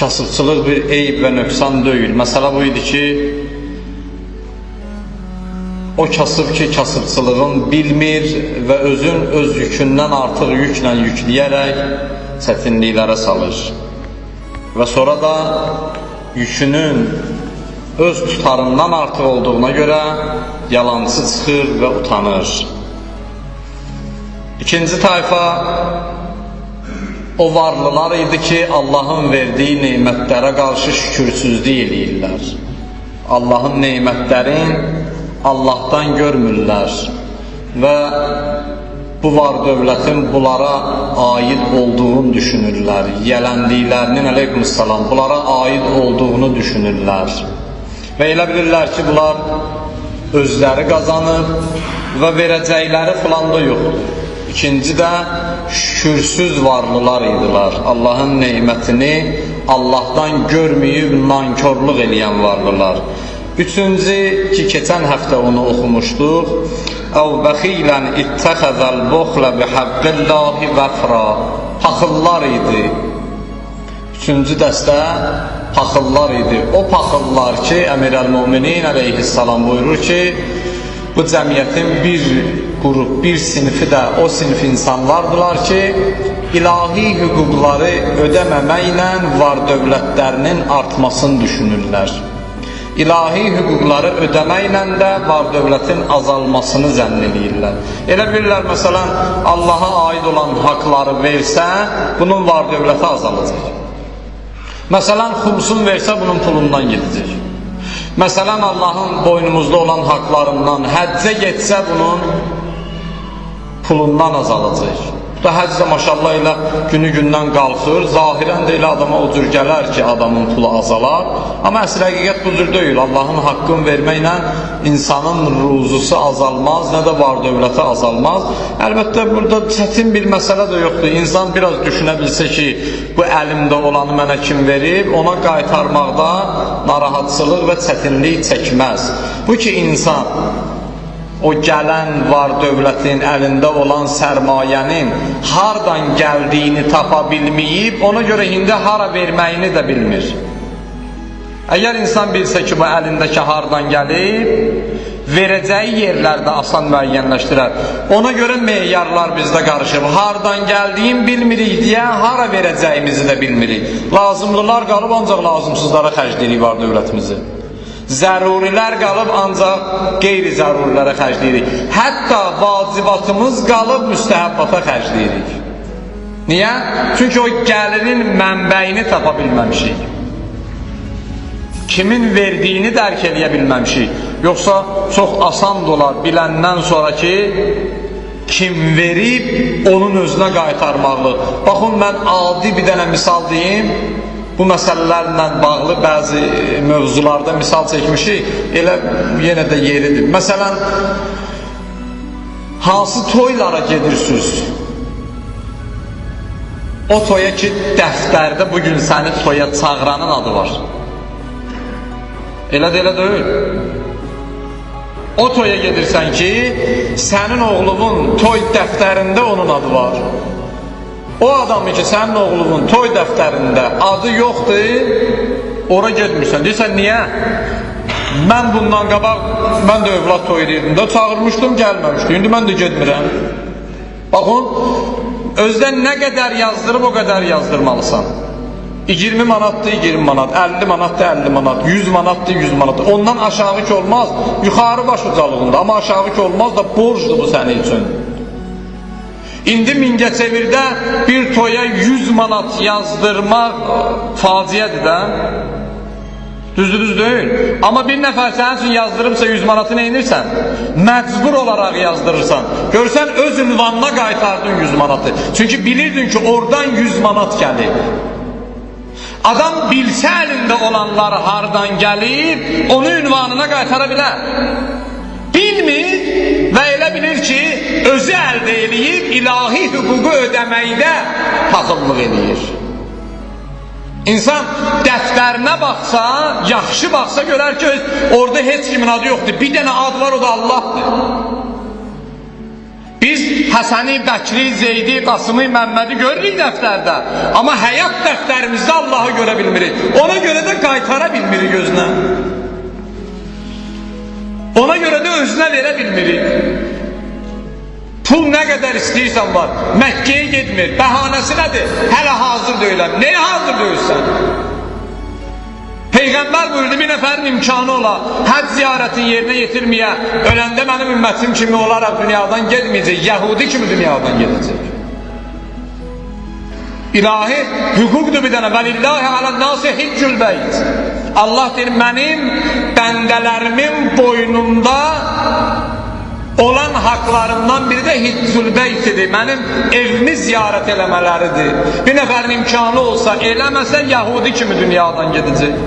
Kasıbçılıq bir eyb və nöqsan deyil. Məsələ bu idi ki, o kasıb ki, kasıbçılığın bilmir və özün öz yükündən artıq yüklə yükləyərək çətinliklərə salır. Və sonra da yükünün öz tutarından artıq olduğuna görə yalancı çıxır və utanır. İkinci tayfa o varlılar idi ki, Allahın verdiyi nemətlərə qarşı şükürsüzlük eləyirlər. Allahın nemətlərini Allahdan görmürlər və bu var dövlətin bunlara aid olduğunu düşünürlər. Yələndiklərinin, aleykümselam, bunlara aid olduğunu düşünürlər. Və elə bilirlər ki, bunlar özləri qazanıb və verəcəkləri filan da yoxdur. İkinci də şükürsüz varlılar idilər. Allahın nemətini Allahdan görməyib nankorluq eləyən varlılar. Üçüncü ki, keçən həftə onu oxumuşduq. Əv bəxilən ittəxəzəl buxlə bihaqqillâhi vəfra. Paxıllar idi. Üçüncü dəstə paxıllar idi. O paxıllar ki, Əmirəl-Müminin əleyhissalam buyurur ki, bu cəmiyyətin bir qrup, bir sinifi də o sinif insanlardılar ki, ilahi hüquqları ödəməməklə var dövlətlərinin artmasını düşünürlər. İlahi hüquqları ödəməklə də var dövlətin azalmasını zənn eləyirlər. Elə bilirlər, məsələn, Allaha aid olan haqları versə, bunun var dövləti azalacaq. Məsələn, xumsun versə, bunun pulundan gedəcək. Məsələn, Allahın boynumuzda olan haqlarından həccə getsə, bunun pulundan azalacaq. Bu da həcc də maşallah elə günü-gündən qalxır. Zahirən də elə adama o cür gələr ki, adamın pulu azalar. Amma əsl həqiqət bu cür deyil. Allahın haqqını verməklə insanın ruzusu azalmaz, nə də var dövləti azalmaz. Əlbəttə, burada çətin bir məsələ də yoxdur. İnsan biraz düşünə bilsə ki, bu əlimdə olanı mənə kim verib, ona qaytarmaqda narahatçılıq və çətinlik çəkməz. Bu ki, insan o gələn var dövlətin əlində olan sərmayənin hardan gəldiyini tapa bilməyib, ona görə indi hara verməyini də bilmir. Əgər insan bilsə ki, bu əlindəki hardan gəlib, verəcəyi yerlərdə asan müəyyənləşdirər. Ona görə meyarlar bizdə qarışıb. Hardan gəldiyini bilmirik deyə hara verəcəyimizi də bilmirik. Lazımlılar qalıb, ancaq lazımsızlara xərcləyirik var dövlətimizi. Zərurilər qalıb, ancaq qeyri-zərurilərə xərcləyirik. Hətta vacibatımız qalıb, müstəhəbbata xərcləyirik. Niyə? Çünki o gəlirin mənbəyini tapa bilməmişik. Kimin verdiyini dərk eləyə bilməmişik. Yoxsa çox asan olar biləndən sonra ki, kim verib, onun özünə qaytarmalı. Baxın, mən adi bir dənə misal deyim. Bu məsələlərlə bağlı bəzi mövzularda misal çəkmişik, elə yenə də yeridir. Məsələn, hansı toylara gedirsiniz? O toya ki, dəftərdə bugün səni toya çağıranın adı var. Elə də elə deyil. O toya gedirsən ki, sənin oğlunun toy dəftərində onun adı var. O adamı ki, sənin oğlunun toy dəftərində adı yoxdur, ora getmirsən. Deyirsən, niyə? Mən bundan qabaq, mən də övlad toy edirdim də, çağırmışdım, gəlməmişdi. İndi mən də getmirəm. Baxın, özdən nə qədər yazdırıb, o qədər yazdırmalısan. 20 manatdır, 20 manat, 50 manatdır, 50 manat, 100 manatdır, 100 manat. Ondan aşağı ki olmaz, yuxarı baş ucalığında, amma aşağı ki olmaz da borcdur bu sənin üçün. İndi Mingəçevirdə bir toya 100 manat yazdırmaq faciədir də. Düzdür, düz deyil. Amma bir nəfər sənin üçün yazdırıbsa 100 manatı nə edirsən? Məcbur olaraq yazdırırsan. Görsən öz ünvanına qaytardın 100 manatı. Çünki bilirdin ki, oradan 100 manat gəlir. Adam bilsə əlində olanlar hardan gəlib, onu ünvanına qaytara bilər. Bilmir və elə bilir ki, özü əldə eləyib, ilahi hüququ ödəməkdə paxıllıq eləyir. İnsan dəftərinə baxsa, yaxşı baxsa görər ki, orada heç kimin adı yoxdur. Bir dənə ad var, o da Allahdır. Biz Həsəni, Bəkri, Zeydi, Qasımı, Məmmədi görürük dəftərdə. Amma həyat dəftərimizdə Allahı görə bilmirik. Ona görə də qaytara bilmirik özünə. Ona görə də özünə verə bilmirik. Pul nə qədər istəyirsən var. Məkkəyə getmir. Bəhanəsi nədir? Hələ hazır deyiləm. Nəyə hazır deyilsən? Peyğəmbər buyurdu, bir nəfərin imkanı ola, həcc ziyarətini yerinə yetirməyə, öləndə mənim ümmətim kimi olaraq dünyadan getməyəcək, Yəhudi kimi dünyadan gedəcək. İlahi hüquqdur bir dənə. Vəlillahi alə'n-nasi hiccül beyt. Allah deyir, mənim bəndələrimin boynunda olan haqlarından biri də hiccül beytidir. Mənim evimi ziyarət eləmələridir. Bir nəfərin imkanı olsa, eləməsə Yəhudi kimi dünyadan gedəcək.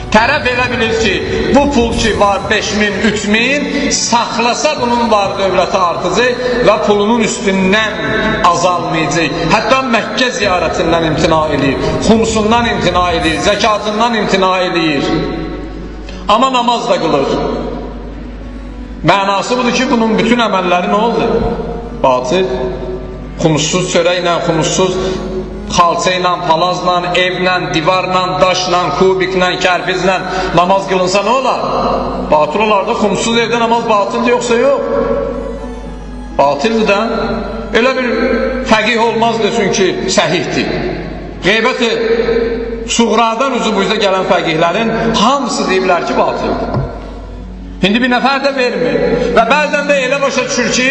Tərəf elə bilir ki, bu pul ki var 5000, 3000, saxlasa bunun var dövləti artacaq və pulunun üstündən azalmayacaq. Hətta Məkkə ziyarətindən imtina eləyir, xumsundan imtina eləyir, zəkatından imtina eləyir. Amma namaz da qılır. Mənası budur ki, bunun bütün əməlləri nə oldu? Batıl. Xumsuz çörəklə, xumsuz xalça ilə, palazla, evlə, divarla, daşla, kubiklə, kərpizlə namaz qılınsa nə olar? Batıl olar da, xumsuz evdə namaz batıldır yoxsa yox? Batıldır da. Elə bir fəqih olmaz desin ki, səhihdir. Qeybət-i suğradan üzü buyuza gələn fəqihlərin hamısı deyiblər ki, batıldır. İndi bir nəfər də vermir. Və bəzən də elə başa düşür ki,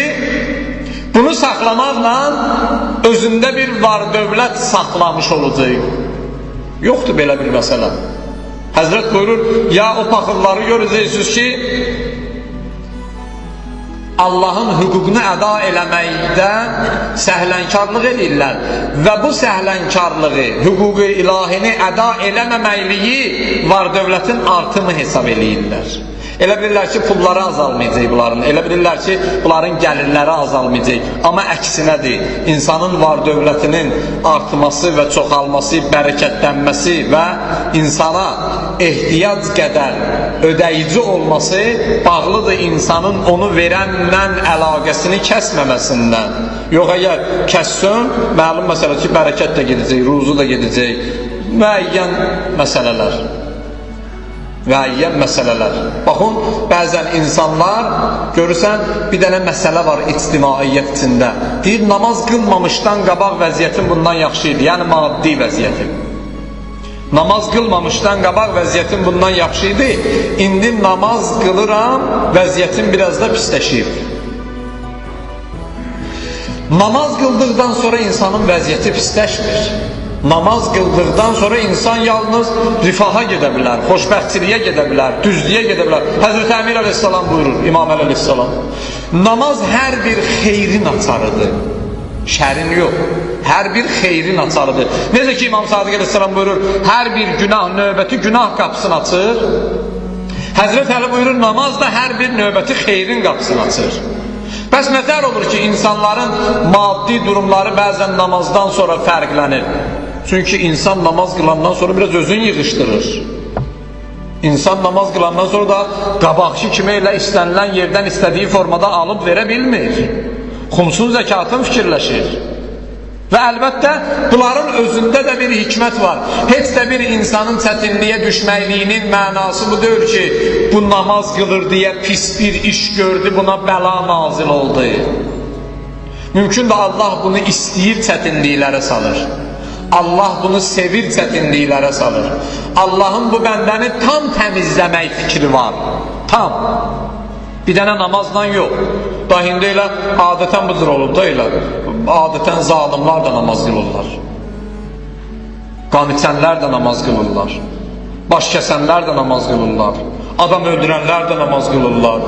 bunu saxlamaqla özündə bir var dövlət saxlamış olacaq. Yoxdur belə bir məsələ. Həzrət buyurur, ya o paxılları görəcəksiniz ki, Allahın hüququnu əda eləməkdə səhlənkarlıq eləyirlər və bu səhlənkarlığı, hüququ ilahini əda eləməməkliyi var dövlətin artımı hesab eləyirlər. Elə bilirlər ki, pulları azalmayacaq bunların, elə bilirlər ki, bunların gəlirləri azalmayacaq. Amma əksinədir, insanın var dövlətinin artması və çoxalması, bərəkətlənməsi və insana ehtiyac qədər ödəyici olması bağlıdır insanın onu verənlə əlaqəsini kəsməməsindən. Yox, əgər kəssin, məlum məsələ ki, bərəkət də gedəcək, ruzu da gedəcək, müəyyən məsələlər. Müəyyən məsələlər. Baxın, bəzən insanlar, görürsən, bir dənə məsələ var ictimaiyyət içində. Deyir, namaz qılmamışdan qabaq vəziyyətim bundan yaxşı idi, yəni maddi vəziyyətim. Namaz qılmamışdan qabaq vəziyyətim bundan yaxşı idi, indi namaz qılıram, vəziyyətim biraz da pisləşib. Namaz qıldıqdan sonra insanın vəziyyəti pisləşmir. Namaz qıldıqdan sonra insan yalnız rifaha gedə bilər, xoşbəxtçiliyə gedə bilər, düzlüyə gedə bilər. Həzrət Əmir əleyhissalam buyurur, İmam Əli əleyhissalam. Namaz hər bir xeyrin açarıdır. Şərin yox, hər bir xeyrin açarıdır. Necə ki İmam Sadiq əleyhissalam buyurur, hər bir günah növbəti günah qapısını açır. Həzrət Əli buyurur, namaz da hər bir növbəti xeyrin qapısını açır. Bəs nətər olur ki, insanların maddi durumları bəzən namazdan sonra fərqlənir? Çünki insan namaz qılandan sonra biraz özünü yığışdırır. İnsan namaz qılandan sonra da qabaqçı kimi elə istənilən yerdən istədiyi formada alıb verə bilmir. Xumsun zəkatın fikirləşir. Və əlbəttə bunların özündə də bir hikmət var. Heç də bir insanın çətinliyə düşməkliyinin mənası bu deyil ki, bu namaz qılır deyə pis bir iş gördü, buna bəla nazil oldu. Mümkün də Allah bunu istəyir, çətinliklərə salır. Allah bunu sevir, çətinliklərə salır. Allahın bu bəndəni tam təmizləmək fikri var. Tam. Bir dənə namazla yox. Da indi elə adətən bu cür olub da elə. Adətən zalimlar da namaz qılırlar. Qan içənlər də namaz qılırlar. Baş kəsənlər də namaz qılırlar. Adam öldürənlər də namaz qılırlar.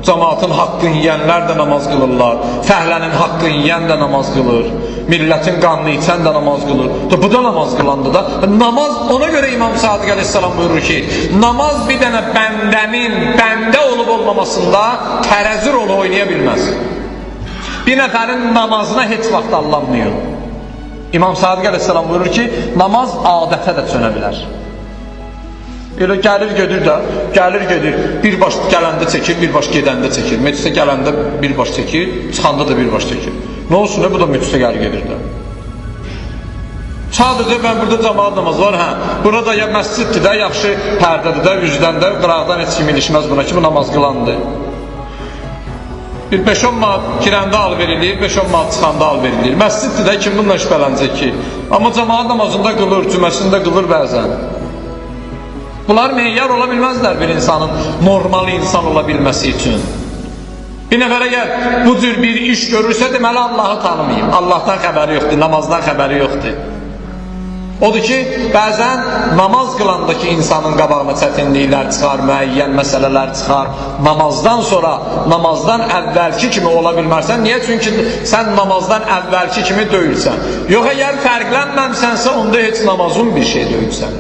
Cəmaatın haqqını yiyənlər də namaz qılırlar. Fəhlənin haqqını yiyən də namaz qılır. Millətin qanını içən də namaz qılır. Bu da namaz qılandı da. Namaz, ona görə İmam Sadiq əleyhissalam buyurur ki, namaz bir dənə bəndənin bəndə olub olmamasında tərəzi rolu oynaya bilməz. Bir nəfərin namazına heç vaxt allanmıyor. İmam Sadiq əleyhissalam buyurur ki, namaz adətə də çönə bilər. Elə gəlir gedir də, gəlir gedir. Bir baş gələndə çəkir, bir baş gedəndə çəkir. Meclisə gələndə bir baş çəkir, çıxanda da bir baş çəkir. Nə olsun, bu da meclisə gəlir gedir də. Sadəcə mən burada cəmaat namazı var, hə. Burada ya məsciddir də, yaxşı pərdədir də, üzdən də, qıraqdan heç kim ilişməz buna ki, bu namaz qılandır. Bir 5-10 manat girəndə al verilir, 5-10 manat çıxanda al verilir. Məsciddir də, kim bununla şübhələnəcək ki? Amma cəmaat namazında qılır, cüməsində qılır bəzən. Bunlar meyar ola bilməzlər bir insanın normal insan ola bilməsi üçün. Bir nəfər əgər bu cür bir iş görürsə, deməli Allahı tanımayıb. Allahdan xəbəri yoxdur, namazdan xəbəri yoxdur. Odur ki, bəzən namaz qılandakı insanın qabağına çətinliklər çıxar, müəyyən məsələlər çıxar. Namazdan sonra, namazdan əvvəlki kimi ola bilmərsən. Niyə? Çünki sən namazdan əvvəlki kimi deyilsən. Yox, əgər fərqlənməmsənsə, onda heç namazın bir şey deyilsən.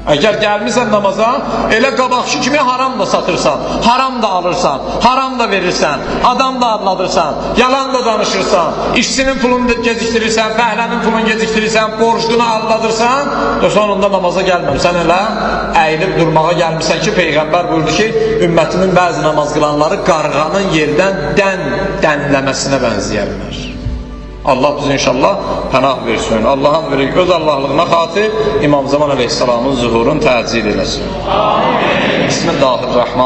Əgər gəlmirsən namaza, elə qabaqçı kimi haram da satırsan, haram da alırsan, haram da verirsən, adam da adladırsan, yalan da danışırsan, işçinin pulunu da gecikdirirsən, fəhlənin pulunu gecikdirirsən, borcunu alladırsan, sonunda namaza gəlməmsən, elə əyilib durmağa gəlmirsən ki, Peyğəmbər buyurdu ki, ümmətimin bəzi namaz qılanları qarğanın yerdən dən dənləməsinə bənzəyərlər. Allah bizi inşallah pənah versin. Allahın verir öz Allahlığına xatir İmam Zaman əleyhissalamın zuhurunu təcil eləsin. Amin. Bismillahirrahmanirrahim.